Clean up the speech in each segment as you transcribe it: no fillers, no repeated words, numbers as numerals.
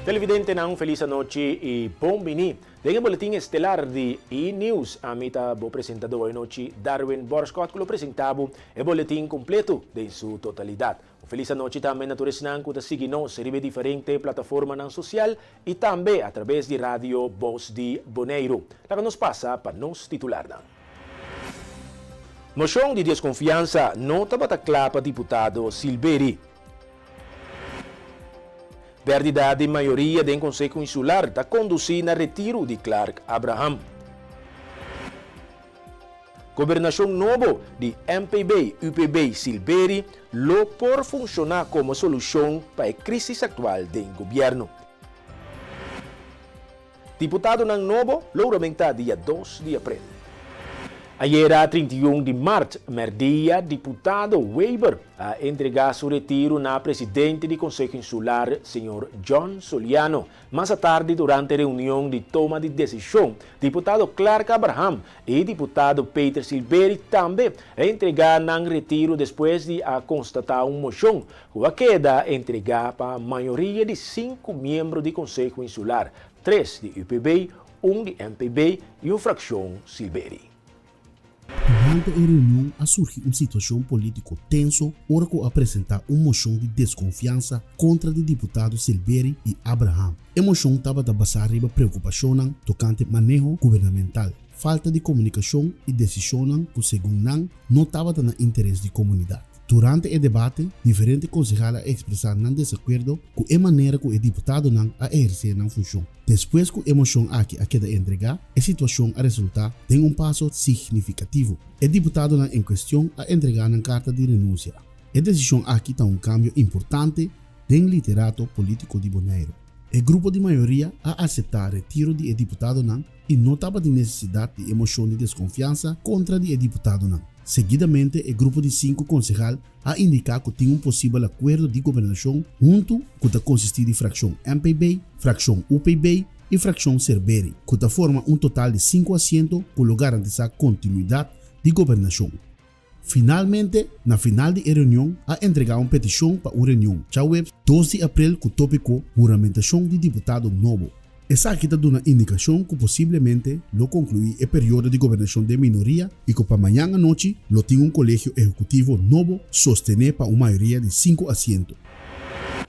Televidentenan, un felis anochi i bon bini den e boletin estelar di E-News. Ami ta bo presentador anochi, Darwin Borschot, ku lo presentá bo e boletin kompleto den su totalidat. Un felis anochi tambe na tur esnan ku ta sigui nos riba e diferente plataformanan sosial i tambe a traves di Radio Bos di Boneiru. Laga nos pasa pa nos titularnan. Moshon di deskonfiansa no tabata kla pa diputado Silberi. Pèrdida di mayoria den Konseho Insular ta kondusí na retiru di Clark Abraham. Gobernashon nobo di MPB, UPB, Silberi lo por funshoná komo solushon pa e krísis aktual den gobièrnu. Diputadonan nobo lo huramentá dia 2 di aprel. Ayera 31 di mart mèrdia diputado Wever a entregá su retiru na presidente di Konseho Insular señor John Soliano. Mas atardi durante reunion di toma di desishon diputado Clark Abraham i diputado Peter Silberi tambe a entregá nan retiru despues di a konstatá un moshon ku a keda entregá pa mayoria di sinku miembro di Konseho Insular, tres di UPB, un di MPB i un frakshon Silberi. Durante e reunion a surgi un situashon polítiko tenso ora ku a presentá un moshon di deskonfiansa kontra di diputado Silberi i Abraham. E moshon tabata basá riba preokupashonnan tokante maneho gubernamental, falta di komunikashon i desishonnan ku segun nan no tabata na interes di komunidat. Durante e debate, diferente konsehal a ekspresá nan desakuerdo ku e manera ku e diputadonan a ehersé nan funshon. Despues ku e moshon aki a keda entregá, e situashon a resultá den un paso signifikativo. E diputadonan en kuestion a entregá nan karta di renunsia. E desishon aki ta un kambio importante den literato polítiko di Boneiru. E grupo di mayoria a aseptá retiro di e diputadonan i no tabatin nesesidat di e moshon di deskonfiansa kontra di e diputadonan. Seguidamente e grupo di sinku konsehal a indiká ku tin un posibel akuerdo di gobernashon huntu ku ta konsistí di frakshon MPB, frakshon UPB i frakshon Serberi, ku ta forma un total di sinku asiento ku lo garantisá kontinuidat di gobernashon. Finalmente, na final di e reunion a entregá un petishon pa un reunion djaweps 2 di aprel ku tópiko Huramentashon di diputado nobo. Esaki ta duna indikashon ku posiblemente lo konkluí e periodo di gobernashon den minoria i ku pa mañan anochi lo tin un kolegio ehekutivo nobo sostené pa un mayoria di sinku asiento.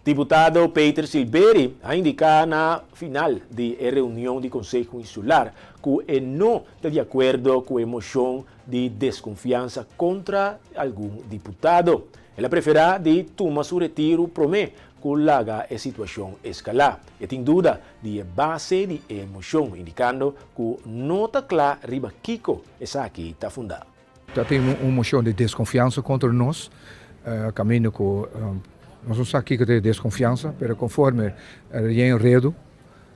Diputado Peter Silberi a indiká na final di e reunion di Konseho Insular ku e no ta di akuerdo ku e moshon di deskonfiansa kontra algun diputado. El a preferá di tuma su retiru promé ku laga e situashon eskalá. E tin duda di e base di e moshon, indikando ku no ta kla riba kiko esaki ta fundá. Ta tin un moshon di deskonfiansa kontra nos, kaminda ku nos no sa kiko ta e deskonfiansa, pero konforme yen redu,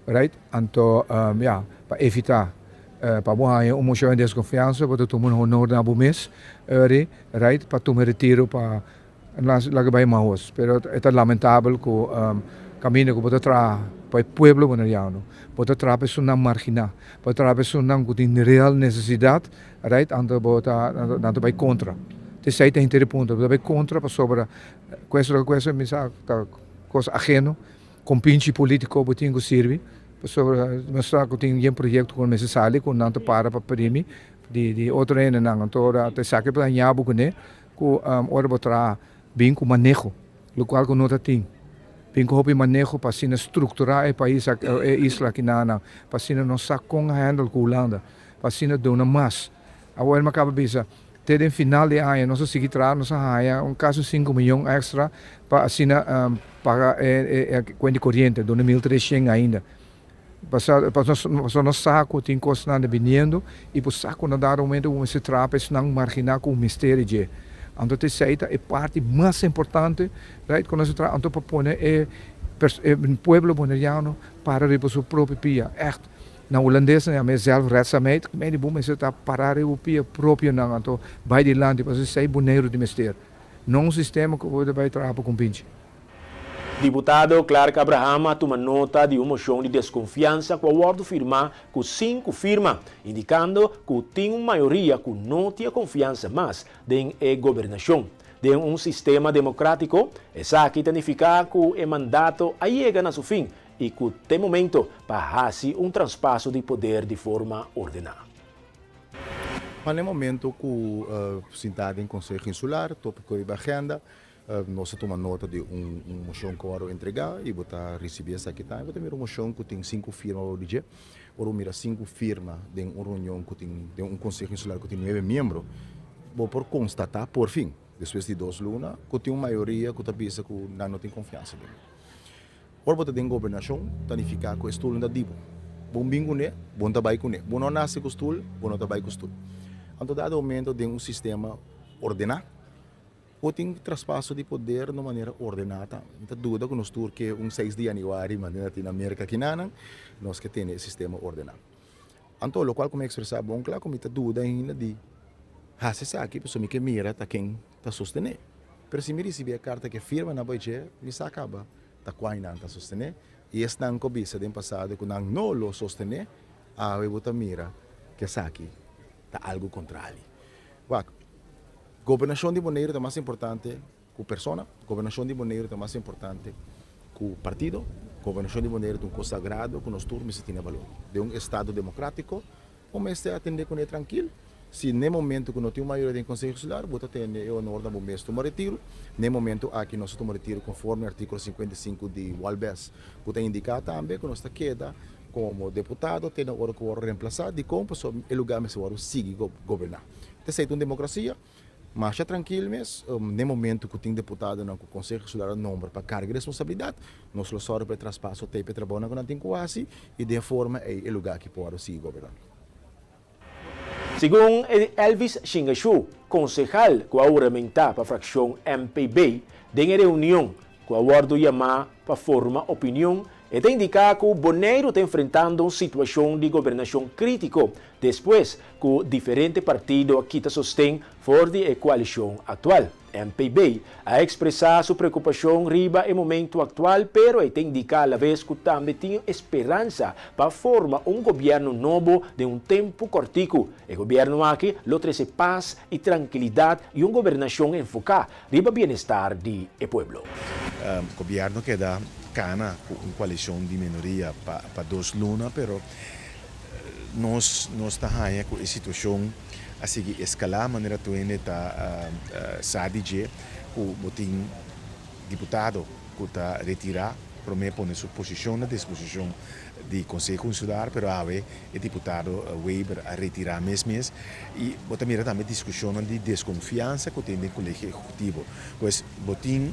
Right? Anto, ya, pa evitá pa bo haña un moshon di deskonfiansa, bo ta tuma un honor na bo mes, ri, right, pa tuma e retiro pa laga bai mahos. Pero e ta lamentabel ku kaminda ku bo ta traha pa e pueblo boneriano, bo ta traha pa esunnan marginá, bo ta traha pa esunnan ku tin real nesesidat, right, anto bo ta, nan ta bai kontra. Esei ta henter e punto, bo ta bai kontra pasobra kuesto loke kuesto mi sa ta kos aheno. Kon pinchi politico bo tin ku sirbi pasobra nos sa ku tin yen proyekto ku mester sali ku nan ta para pa primi di di otro hendenan anto ora ta esaki por daña bo kuné ku ora bo traha bin ku maneho lokual ku no ta tin bin ku hopi maneho pa asina strukturá e pais aki e isla aki nan pa asina nos sa kon handle ku Hulanda pa asina duna mas awor mi a kaba bisa. Te den final di aña nos a sigui traha, nos a haña un kasi 5 miyon extra pa asina paga e kuenta di koriente, 2300 ainda. Pasobra nos sa ku tin kosnan ta biniendo i bo sa ku na dado momento bo mester traha pa esnan marginá ku un mester di dje. Anto ta esei ta e parti mas importante, right, ku nos a traha anto pa pone e pueblo boneriano para riba su propio pia, ègt. Na hulandes nan yama e zelfredzaamheid, mei di bo mester ta para riba bo pia propio nan anto bai dilanti pasobra esei Boneiru di mester, no un sistema ku bo ta bai traha pa kumpinchi. Diputado Clark Abraham a tuma nota di un moshon di deskonfiansa ku a wòrdu firmá ku sinku firma, indikando ku tin un mayoria ku no tin e konfiansa mas den e gobernashon. Den un sistema demokrátiko, esaki ta nifiká ku e mandato a yega na su fin. i ku t'e momento pa hasi un traspaso di poder di forma ordená. Pa n'e momento ku sinta den Konseho Insular, topiko riba agenda, nos a tuma nota di un moshon ku a wòrdu entregá i bo ta risibí esaki tambe. Bo ta mira un moshon ku tin sinku firma bou di dje. Ora bo mira sinku firma den un reunion ku tin, den un Konseho Insular ku tin nuebe miembro, bo por konstatá porfin, despues di dos luna, ku tin un mayoria ku ta bisa ku nan no tin konfiansa den bo. Ora bo ta den gobernashon, ta nifiká ku e stul no ta di bo. Bo bin kuné, bo no ta bai kuné. Bo no a nase ku stul, bo no ta bai ku stul. Anto dado momento den un sistema ordená, bo tin traspaso di poder na un manera ordená tambe. Mi ta duda ku nos tur ke un seis di yanüari manera tin na Merka kinanan, nos ke tene e sistema ordená. Anto lokual ku mi a ekspresá bon kla ku mi ta duda ainda di hasi esaki pasobra mi ke mira ta ken ta sostené. Pero si mi risibí e karta ku e firma nan bai dje, mi sa kaba ta kua nan ta sostené. I esnan ku a bisa den pasado ku nan no lo sostené, awe bo ta mira ku esaki ta algu kontrali. Wak, gobernashon di Boneiru ta mas importante ku persona, gobernashon di Boneiru ta mas importante ku partido, gobernashon di Boneiru ta un kos sagrado ku nos tur mester tene balor. Den un estado demokratiko, bo mester atendé kuné trankil. Si n'e momento ku no tin un mayoria den Konseho Insular, bo ta tene e honor na bo mes tuma retiru. N'e momento aki nos ta tuma retiru konforme artíkulo 55 di Walbes, ku ta indiká tambe ku nos ta keda komo deputado te na ora ku wòrdu remplasá. Dikon? Pasobra e lugá mester wòrdu sigui goberná. Esei ta un demokrasia. Masha trankil mes, n'e momento ku tin deputadonan ku Konseho Insular a nombra pa karga e responsabilidat, nos lo sòru pa e traspaso t'ei pa e trabounan ku nan tin ku hasi i den e forma ei e lugá aki por wòrdu sigui goberná. Segun Elvis Shingashu, konsehal ku a huramentá pa frakshon MPB den e reunion ku a wòrdu yamá pa forma opinion, e ta indiká ku Boneiru ta enfrentando un situashon di gobernashon krítiko despues ku diferente partido a kita sosten for di e koalishon aktual. MPB a ekspresá su preokupashon riba e momentu aktual pero e ta indiká alaves ku tambe tin esperansa pa forma un gobièrnu nobo den un tempu kòrtiku. E gobièrnu aki lo trese pas i trankilidat i un gobernashon enfoká riba bienestar di e pueblo. Gobièrnu keda kana ku un koalishon di minoria pa dos luna pero nos nos ta haña ku e situashon a sigui eskalá manera tur hende ta sa di dje ku bo tin diputado ku ta retirá promé pone su posishon na disposishon di Konseho Insular pero awe e diputado Weber a retirá mes mes i bo ta mira tambe diskushonnan di deskonfiansa ku tin den Kolegio Ehekutivo pues bo tin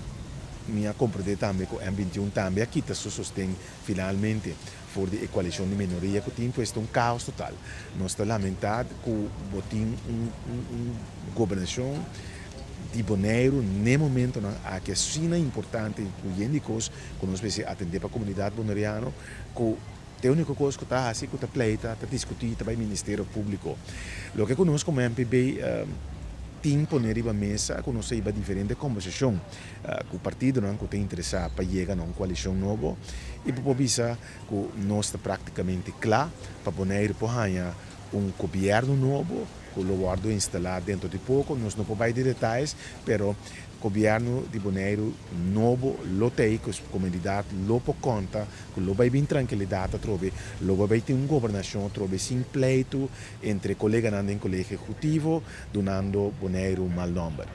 mi a komprendé tambe ku M 21 tambe a kita su sosten finalmente For di e koalishon di minoria ku tin pues ta un kaos total. Nos ta lamentá ku bo tin un un gobernashon di Boneiru n'e momentonan aki asina importante ku yen di kos ku nos mester atendé pa komunidat boneriano ku ta e uniko kos ku ta hasi ku ta pleita, ta diskutí, ta bai Ministerio Públiko. Loke ku nos komo MPB tin pone riba mesa ku nos ta hiba diferente kombersashon ku partidonan ku ta interesá pa yega na un koalishon nobo i bo por bisa ku nos ta praktikamente kla pa Boneiru por haña un gobièrnu nobo ku lo wòrdu instalá dentro di poko. Nos no por bai den detayes, pero gobièrnu di Boneiru nobo lo ta ei ku komunidat lo por konta ku lo bai bin trankilidat atrobe, lo bai bai tin un gobernashon atrobe sin pleitu entre koleganan den Kolegio Ehekutivo dunando Boneiru mal nòmber.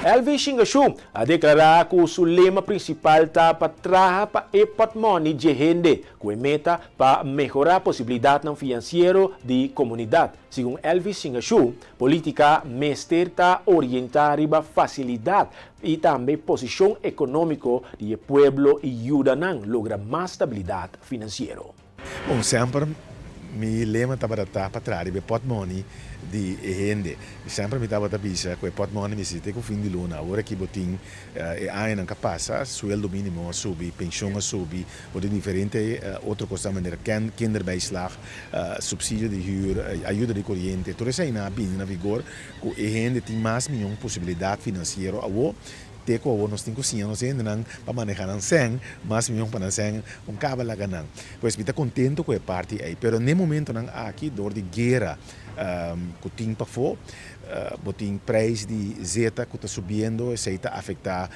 Elvis Shingashu a deklará ku su lema prinsipal ta pa traha pa e pòtmòni dje hende, ku e meta pa mehorá posibilidatnan finansiero di komunidat. Segun Elvis Shingashu, polítika mester ta orientá riba fasilidat i tambe posishon ekonómiko di e pueblo i yuda nan logra mas stabilidat finansiero. Bon, semper mi lema tabata ta pa traha riba e pòtmòni di e hende. Semper mi tabata bisa ku e pòtmòni mester te ku fin di luna. Awor aki bo tin e añanan ka pasa, sueldo mínimo a subi, penshon a subi, bo tin diferente otro kosnan manera kinderbijslag, supsidio di hür, ayuda di koriente. Tur eseinan a bini na vigor ku e hende tin mas mion posibilidat finansiero awor. Te ku awor nos tin ku siña nos hendenan pa maneha nan sèn, mas mihó pa nan sèn un kaba laga nan. Pues mi ta kontentu ku e parti ei, pero n'e momentonan aki dor di guera ku tin pafó. Bo tin prijs di zeta ku ta subiendo, esei ta afektá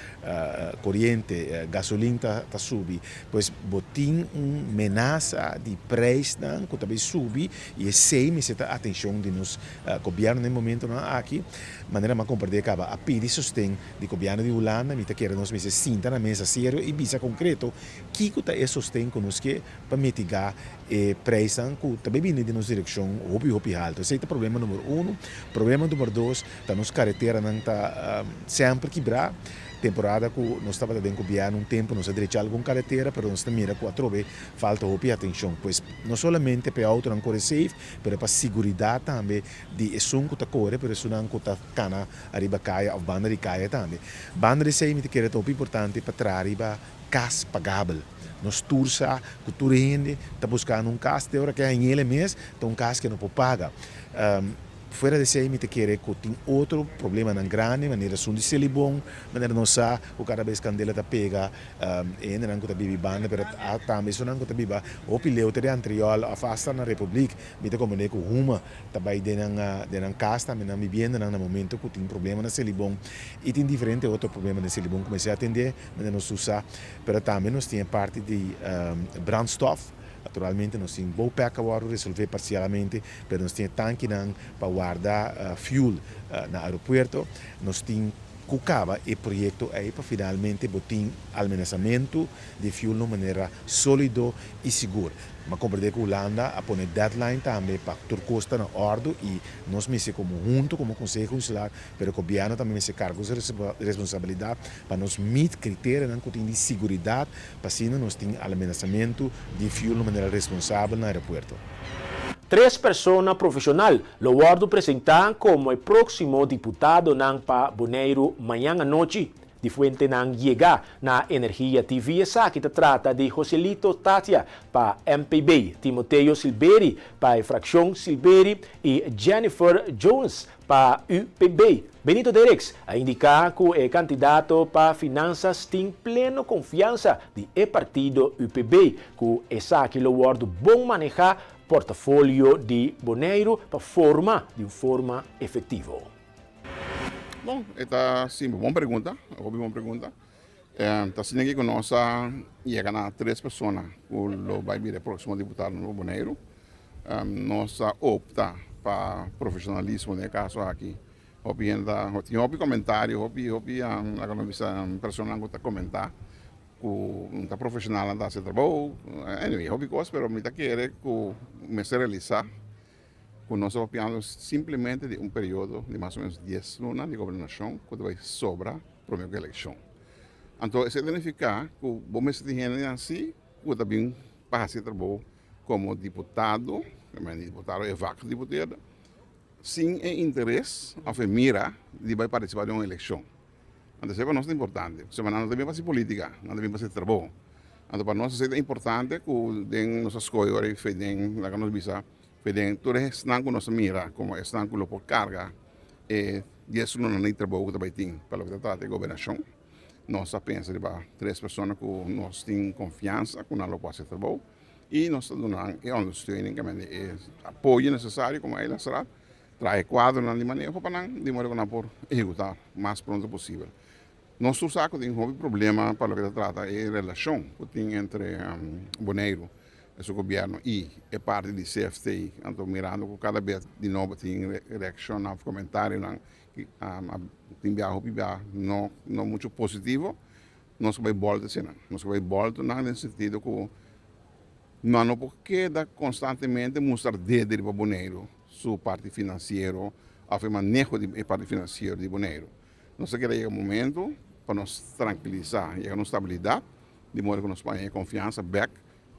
koriente, gasolin ta subi. Pues bo tin un menasa di prijsnan ku ta bai subi i esei mester ta atenshon di nos gobièrnu na e momentonan aki. Manera mi a komprendé kaba a pidi sosten di gobièrnu di Hulanda, mi ta kere nos mester sinta na mesa serio i bisa konkreto kiko ta e sosten ku nos ke pa mitigá e prijsnan ku ta bai bini den nos direkshon hopi hopi haltu. Esei ta problema numero uno. Problema numero dos ta nos kareteranan ta semper kibrá. Temporada ku nos tabata den gobièrnu un tempu nos a drecha algun karetera pero nos ta mira ku atrobe falta hopi atenshon. Pues no solamente pa e outonan kore safe pero pa siguridat tambe di esun ku ta kore pero esunnan ku ta kana ariba kaya òf banda di kaya tambe. Banda di esei mi ta kere ta hopi importante pa traha riba kas pagabel. Nos tur sa ku tur hende ta buskando un kas, te ora ke hañ'el e mes ta un kas ke no por paga. Fuera di esei mi ta kere ku tin otro problemanan grandi manera esun di Selibon, manera nos sa ku kada bes kandela ta pega e hendenan ku ta biba banda pero tambe esunnan ku ta biba hopi leu te den Antriol òf asta na Republiek mi ta komprende ku huma ta bai den nan den nan kas tambe nan bibiendanan na momento ku tin problema na Selibon i tin diferente otro problema den Selibon ku mester atende. Manera nos usa, pero tambe nos tin e parti di brandstof. Naturalmente nos tin BOPEC a wòrdu resolvé parsialmente, pero nos tin e tankinan pa warda fuel na aeropuerto. Nos tin ku kaba e proyekto ei pa finalmente bo tin almenasamentu di fuel na un manera sólido i sigur. Mi a komprendé ku Hulanda a pone deadline tambe pa tur kos ta na òrdu i nos mester komo huntu komo Konseho Insular Pero gobièrnu tambe mester karga su responsabilidat pa nos meet kriterianan ku tin di siguridat pa asina nos tin almenasamentu di fuel na manera responsabel na aeropuerto. Tres persona profeshonal lo wòrdu presentá komo e próksimo diputadonan pa Boneiru mañan anochi. Di fuentenan yega na Energia TV esaki ta trata di Joselito Tatia pa MPB, Timoteo Silberi pa e frakshon Silberi i Jennifer Jones Pa UPB, Benito Derix a indiká ku e kandidato pa finansas tin pleno konfiansa di e partido UPB ku esaki lo wòrdu bon manehá portafolio di Boneiru pa forma di un forma efektivo. Bon, e ta simpel. Bon pregunta, hopi bon pregunta. Ta asina ki ku nos a yega na tres persona ku lo bai bira e próksimo diputado na Boneiru. Nos a opta pa profeshonalismo den e kaso aki. Hopi hende ta tin hopi komentario, hopi hopi laga nos bisa personanan ku ta komentá ku no ta profeshonalnan ta hasi e trabou. Anyway, hopi kos, pero mi ta kere ku mester realisá ku nos ta papiando simplemente di un periodo di mas o menos dies luna di gobernashon ku ta bai sobra prome ku elekshon. Anto esei ta nifiká ku bo mester tin hende así ku ta bin pa hasi e trabou komo diputado, diputado e vak diputeerde, sin e interes òf e mira di bai partisipá den un elekshon. Anto esei pa nos ta importante, pasobra nan no ta bin pa hasi polítika, nan ta bin pa hasi trabou. Anto pa nos esei ta importante ku den nos a skohe ora i den laga nos bisa fe den tur esnan ku nos a mira komo esnan ku lo por karga e dies lunanan di trabou ku ta bai tin pa loke ta trata e gobernashon. Nos a pensa riba tres persona ku nos tin konfiansa ku nan lo por hasi e trabou i nos ta duna nan e ondersteuning, e apoyo nesesario komo eilandsraad. Traha e kuadronan di maneho pa nan di modo ku nan por ehekutá mas pronto posibel. Nos tur sa ku tin hopi problema pa loke ta trata e relashon ku tin entre Boneiru e su gobièrnu i e parti di CFT. Anto mirando ku kada bes di nobo tin reakshonnan òf komentarionan ki tin bia hopi bia no no muchu positivo, nos a bai bòlta eseinan. Nos a bai bòlta nan den sentido ku Nan no por keda konstantemente mustra dede riba Boneiru su parti finansiero òf e maneho di e parti finansiero di Boneiru. Nos ta keda yega momentu pa nos trankilisá, yega na un stabilidat di modo ku nos por haña e konfiansa bèk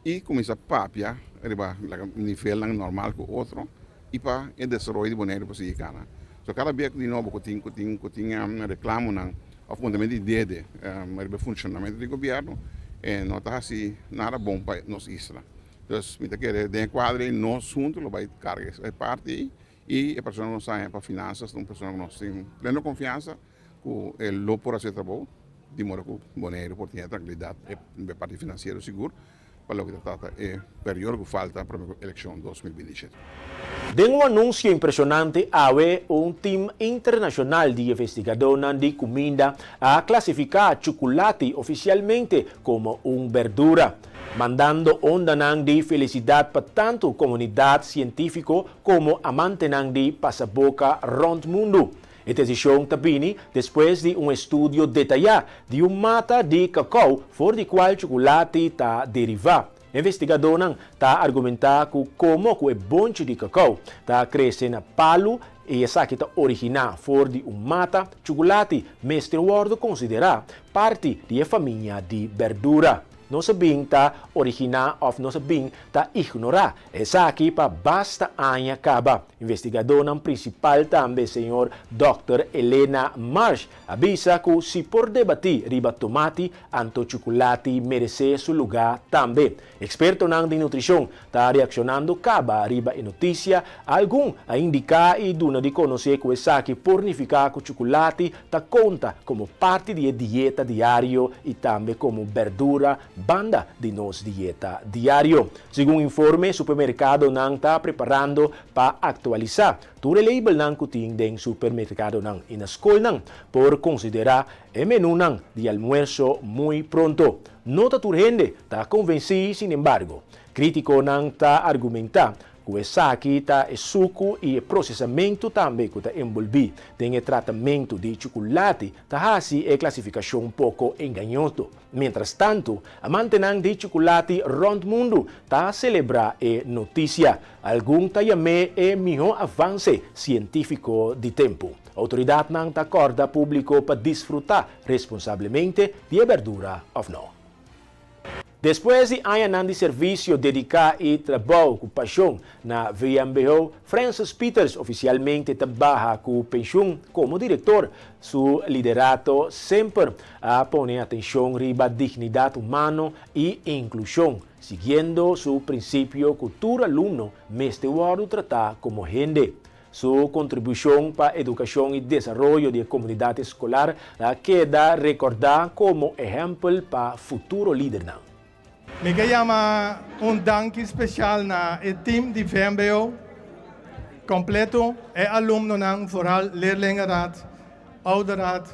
i kuminsá papia riba nivelnan normal ku otro i pa e desaroyo di Boneiru por sigui kana. So kada bia di nobo ku tin ku tin ku tin reklamonan òf puntamentu di dede riba e funshonamentu di gobièrnu e no ta hasi nada bon pa nos isla. Dus mi ta kere den e kuadro ei nos huntu lo bai karga e parti ei i e persona ku nos haña pa finansas ta un persona ku nos tin pleno konfiansa ku e lo por hasi e trabou di modo ku Boneiru por tin e trankilidat e parti finansiero sigur. Pa loke ta trata e periodo ku falta prome ku elekshon 2027. Den un anunsio impreshonante awe, un tim internashonal di investigadónan di kuminda a klasifiká chukulati ofisialmente komo un berdura, mandando ondanan di felisidat pa tantu komunidat sientífiko komo amantenan di pasaboka rònt mundu. E desishon ta bini despues di un estudio detayá di un mata di kakou for di kual chukulati ta derivá. Investigadónan ta argumentá ku komo ku e bonchi di kakou ta krese na palu i esaki ta originá for di un mata, chukulati mester wòrdu konsiderá parti di e famia di bèrdura. Nos a bin ta originá òf nos a bin ta ignorá esaki pa basta aña kaba. Investigadónan prinsipal tambe señor dòkter Elena Marsh a bisa ku si por debatí riba tomati, anto chukulati meresé su lugá tambe. Ekspertonan di nutrishon ta reakshonando kaba riba e notisia. Algun a indiká i duna di konosé ku esaki por nifiká ku chukulati ta konta komo parti di e dieta diario i tambe komo bèrdura banda di nos dieta diario. Segun informe, supermerkadonan ta preparando pa aktualisá tur e labelnan ku tin den supermerkadonan i na skolnan por konsiderá e menúnan di almuerso muy pronto. No ta tur hende ta konvensí, sinembargo. Krítikonan ta argumentá ku esaki ta e suku i e prosesamentu tambe ku ta enbolbí den e tratamentu di chukulati ta hasi e klasifikashon poko engañoso. Mientras tantu, amantenan di chukulati rònt mundu ta selebrá e notisia. Algun ta yam'é e mihó avanse sientífiko di tempu. Outoridatnan ta kòrda públiko pa disfrutá responsablemente di e bèrdura òf no. Despues di añanan di servisio dediká i trabou ku pashon na VMBO, Francis Pieters ofisialmente ta baha ku penshun komo direktor. Su liderato semper a pone atenshon riba dignidat humano i inklushon, siguiendo su prinsipio ku tur alumno mester wòrdu tratá komo hende. Su kontribushon pa edukashon i desaroyo di e komunidat eskolar ta keda rekordá komo ehèmpel pa futuro lidernan. Mi ke yama un danki spesial na e tim di vmbo kompleto, e alumnonan, vooral leerlingenraad, ouderraad,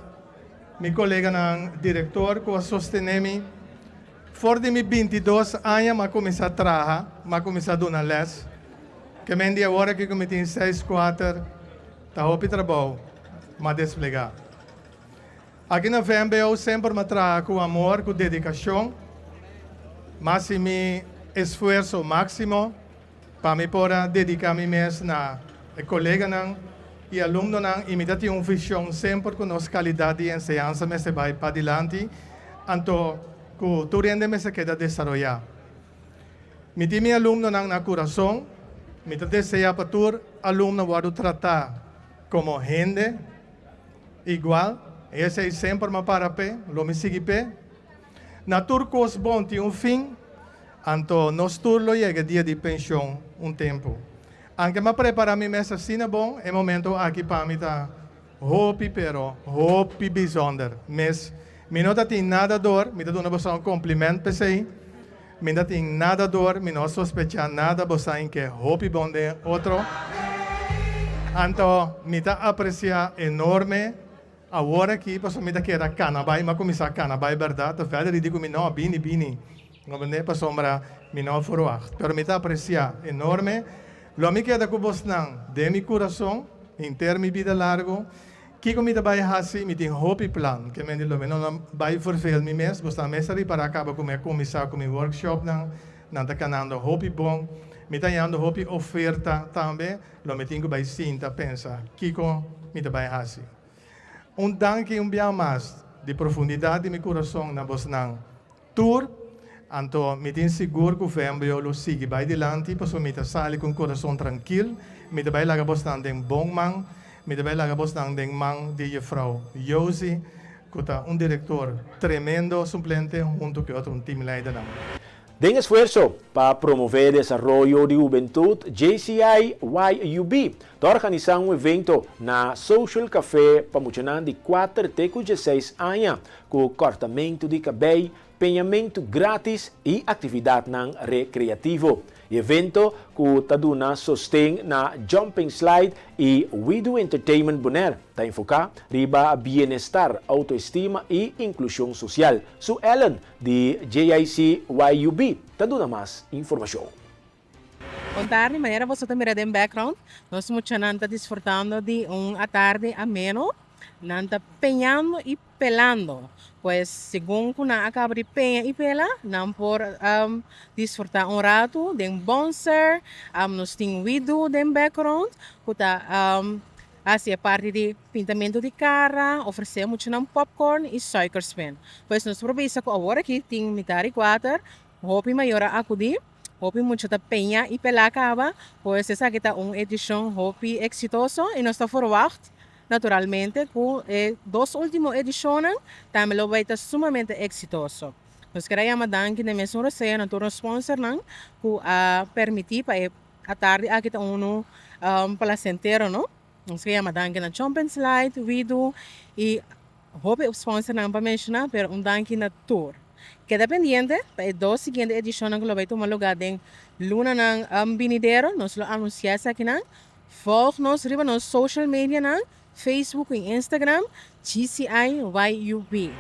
mi koleganan direktor ku a sostené mi. For di mi 22 aña m'a kuminsá traha, m'a kuminsá duna lès. Ke men di awor aki ku mi tin seis kuater, ta hopi trabou m'a desplegá. Aki na vmbo semper m'a traha ku amor, ku dedikashon. M'a hasi mi esfuerso máksimo pa mi por a dediká mi mes na e koleganan i alumnonan i mi ta tin un vishon semper ku nos kalidat di enseñansa mester bai padilanti anto ku tur hende mester keda desaroyá. Mi tin mi alumnonan na kurason, mi ta deseá pa tur alumno wòrdu tratá komo hende igual, i esei semper mi a para p'e, lo mi sigui p'e. Na tur kos bon tin un fin, anto nos tur lo yega dia di penshon un tempu. Anke m'a prepará mi mes asina bon, e momento aki pa mi ta hopi pero hopi bijzonder mes. Mi no ta tin nada dor, mi ta duna boso un kompliment p'esei. Mi no ta tin nada dor, mi no a sospechá nada, bo sa ke hopi bon den otro. Anto mi ta apresiá enorme Awor aki pasobra mi ta keda kana bai, mi a kuminsá kana bai bèrdat, ta Valerie di ku mi no, bini, bini, no bende pasobra mi no a ferwagt. Pero mi ta apresiá enorme. Lo mi keda ku bosnan den mi kurason henter mi bida largu. Kiko mi ta bai hasi? Mi tin hopi plan. Ke men di lo mi no na bai vervel mi mes. Bosnan mes a ripará kaba ku mi a kuminsá ku mi workshopnan. Nan ta kanando hopi bon. Mi ta hañando hopi oferta tambe. Lo mi tin ku bai sinta pensa kiko mi ta bai hasi. Un danki un bia mas di profundidat di mi kurason na bosnan tur. Anto mi tin sigur ku vmbo lo sigui bai dilanti pasobra mi ta sali ku un kurason trankil. Mi ta bai laga bosnan den bon man. Mi ta bai laga bosnan den man di Jefrou Josie ku ta un direktor tremendo suplente huntu ku e otro un teamleidernan. Den esfuerso pa promové desaroyo di hubentut, JCI YUB ta organisá un evento na Social Café pa muchanan di kuater te ku dieseis aña ku kòrtamentu di kabei, peñamentu grátis i aktividatnan rekreativo. E evento ku ta duna sosten na Jumping Slide i We Do Entertainment Bonaire ta enfoká riba bienestar, outoestima i inklushon sosial. Sue Ellen di JIC YUB ta duna mas informashon. Bon tardi, manera boso ta mira den background, nos muchanan ta disfrutando di un atardi ameno. Nan ta peñando i pelando. Pues segun ku nan a kaba di peña i pela, nan por disfrutá un ratu den bonser. Nos tin widu den background ku ta hasi e parti di pintamentu di kara, ofresé muchanan popcorn i suikerspin. Pues nos por bisa ku awor aki tin mitar di kuater, hopi mayor a akudí. Hopi mucha ta peña y pela caba, pues esaki ta un edicion hopi exitoso y nos ta verwacht naturalmente cu e dos ultimo edicionnan tambe lo bay ta sumamente exitoso. Nos kier a yama danki den mesun rosea na tur nos sponsornan cu a permiti pa e atardi aki ta uno placentero no. Nos kier yama danki na Chomp and Slide, Widu y Hopi sponsornan pa menshoná, pero un danki na tur. Keda pendiente pa e dos siguiente edishonnan ku lo bai tuma lugá den lunanan binidero. Nos lo anunsiá esakinan. Volg nos riba nos social medianan, Facebook i Instagram, GCIYUB.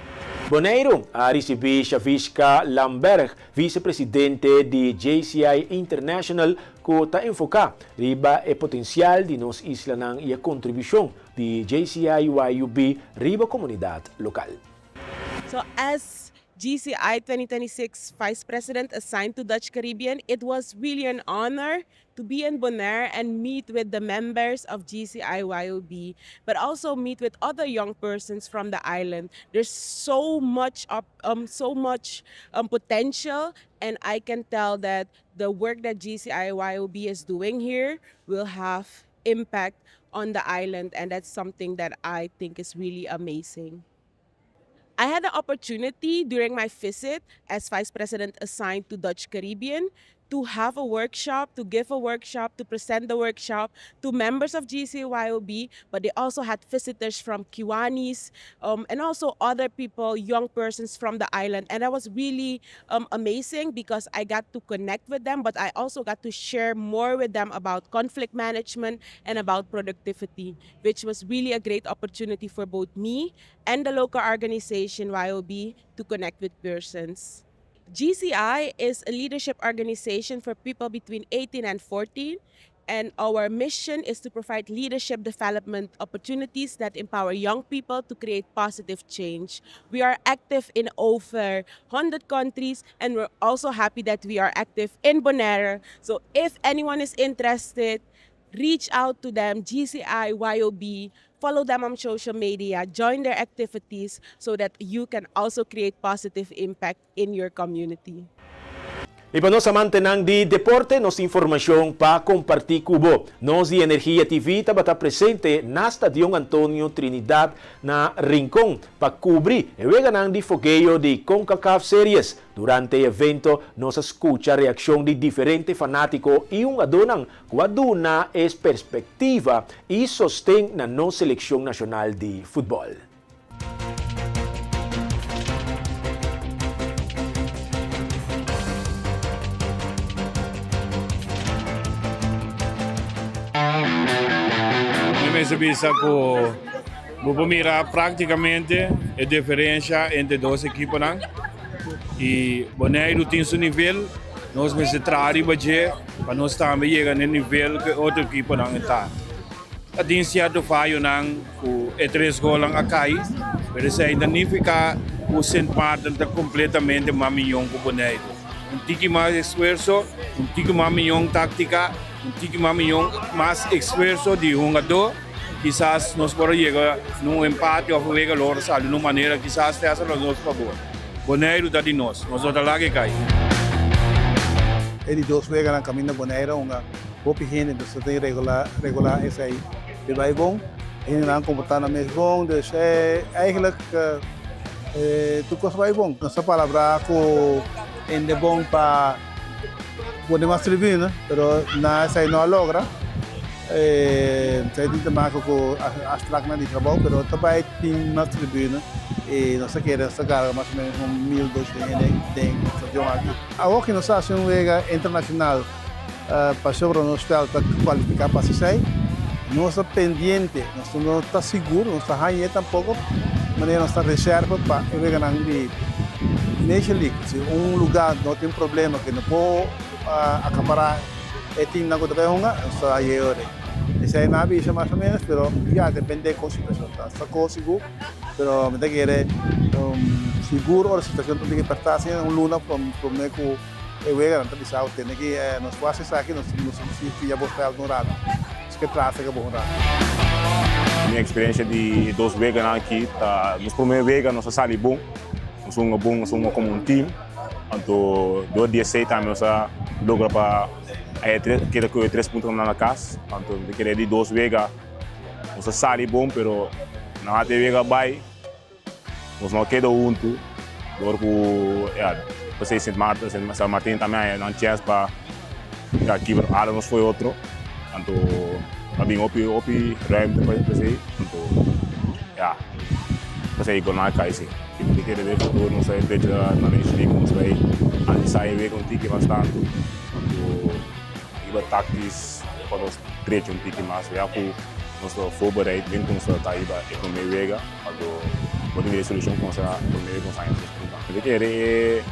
Boneiru a risibí Shavishka Lamberg, visepresidente di JCI International, ku ta enfoká riba e potensial di nos islanan i e kontribushon di JCIYUB riba komunidat lokal. So as GCI 2026 Vice President assigned to Dutch Caribbean, it was really an honor to be in Bonaire and meet with the members of GCI YOB, but also meet with other young persons from the island. There's so much up, um, so much um, potential, and I can tell that the work that GCI YOB is doing here will have impact on the island, and that's something that I think is really amazing. I had the opportunity during my visit as vice president assigned to Dutch Caribbean to have a workshop, to give a workshop, to present the workshop to members of GCYOB, but they also had visitors from Kiwanis um, and also other people, young persons from the island. And that was really um, amazing because I got to connect with them, but I also got to share more with them about conflict management and about productivity, which was really a great opportunity for both me and the local organization YOB to connect with persons. GCI is a leadership organization for people between 18 and 14 and our mission is to provide leadership development opportunities that empower young people to create positive change. We are active in over 100 countries and we're also happy that we are active in Bonaire. So if anyone is interested, reach out to them, GCI, YOB, follow them on social media, join their activities so that you can also create positive impact in your community. I pa nos amantenan di deporte nos tin informashon pa kompartí ku bo. Nos di Energia TV tabata presente na Stadion Antonio Trinidad na Rincon pa kubri e weganan di fogeo di Concacaf Series. Durante e evento nos a skucha reakshon di diferente fanátiko i hungadónan ku a duna es perspektiva i sosten na nos selekshon nashonal di futbòl. Mi mester bisa ku bo por mira praktikamente e diferensha entre dos ekiponan i Boneiru tin su nivel, nos mester traha riba dje pa nos tambe yega na e nivel ku e otro ekiponan ta. Ta tin sierto fayonan ku e tres golnan a kai, pero esei ta nifiká ku Sint Maarten ta kompletamente mas miyon ku Boneiru. Un tiki mas esfuerso, un tiki mas miyon táktika, un tiki mas miyon mas esfuerso di hungadó, kisas nos por a yega na un empate òf un wega lo ora sali na un manera kisas te hasta na nos fabor. Boneiru ta di nos, nos no ta laga e kai. E di dos weganan kaminda Boneiru a hunga Hopi hende nos ta tin regula regula esei di bai bon. Hendenan komportá nan mes bon, dus eigenlijk tur kos bai bon. Nos ta palabrá ku hende bon pa pone mas tribuna, pero na esei no a logra. Esei tin te maka ku afspraknan di trabou, pero ta bai tin mas tribuna i nos ta kere nos ta karga mas o menos un 1200 hende den e stadion aki. Awor ku nos a hasi un wega internashonal pasobra nos vèlt ta kualifiká pa esei, nos ta pendiente, nos no ta sigur, nos ta hañ'é tampoko, manera nos ta reserva pa e weganan di Nation League. Si un lugá no tin problema ku no por akapará e teamnan ku ta bai hunga, nos ta hañ'é ora ei. Esei nan a bisa mas o ménos, pero ya depende kon situashon ta. Ta ko sigur, pero mi ta kere sigur ora situashon ta un tiki pèrtá asina un luna promé ku e weganan ta bisa bo tene ki nos por hasi esaki, nos nos fia bo vèlt un ratu, nos ke trafika bo un ratu. Mi eksperensia di e dos weganan aki ta nos promé wega nos a sali bon, nos hunga bon, nos hunga komo un team, anto dor di esei tambe nos a logra pa keda ku e tres puntonan na kas, anto mi ta kere di dos wega nos a sali bon pero nan a te wega bai. Nos no a keda huntu dor ku ya pasei Sint Maarten, San Martin tambe a nan chèns pa ya kibra ala nos fo'i otro. Anto a bin hopi hopi ruimte pa esei anto ya pasei gol nan a kai si. Mi ta kere den futuro nos ta drecha na Nation League nos bai analisá e wega un tiki mas tantu anto riba taktis pa nos drecha un tiki mas ya ku nos ta voorbereid den ku nos ta ta riba e prome wega. Anto bo tin di e solucion con sa por medio con sa nos punta. Mi ta kere e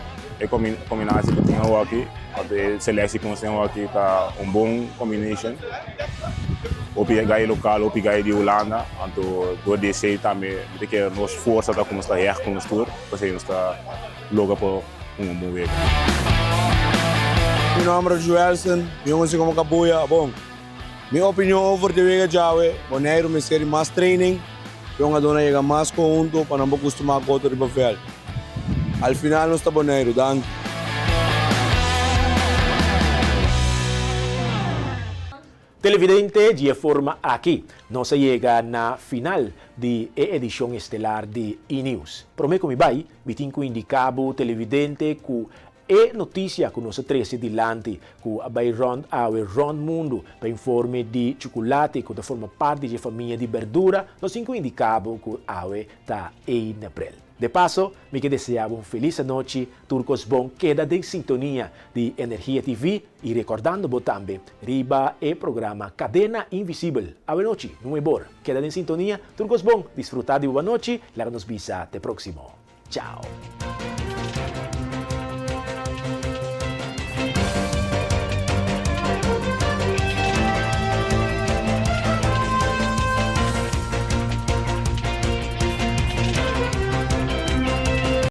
e combinatie cu tin awoki of e selectie cu nos tin awoki ta un bon combination. Hopi gai local, hopi gai di Hulanda, anto door di esey tambe mi ta kere nos forsa ta cu nos ta hecht cu nos tur, pasobra nos ta logra pa hunga un bon wega. Mi nomber ta Joelson, mi conoci como Kabuya. Bon, Mi opinion over di wega djawe, Boneiru mester di mas training, p'e hungadónan yega mas konhunto pa nan por kustumá ku otro riba vèlt. Al final nos ta Boneiru, danki. Televidente, di e forma aki nos a yega na final di e edishon estelar di E-News. Promé ku mi bai, mi tin ku indiká bo televidente ku E noticia cu nos a trece dilanti cu a bay rond awe rond mundo pa informe di chuculate cu ta forma parti dje famia di berdura, nos tin cu indica bo cu awe ta ein april. De paso, mi ke desea bo un feliz anochi, tur cos bon, keda den sintonia di Energia TV y recordando bo tambe riba e programa Cadena Invisibel awe nochi, nuebor. Keda den sintonia, tur cos bon, disfruta di bo anochi, laga nos bisa te proximo. Chao.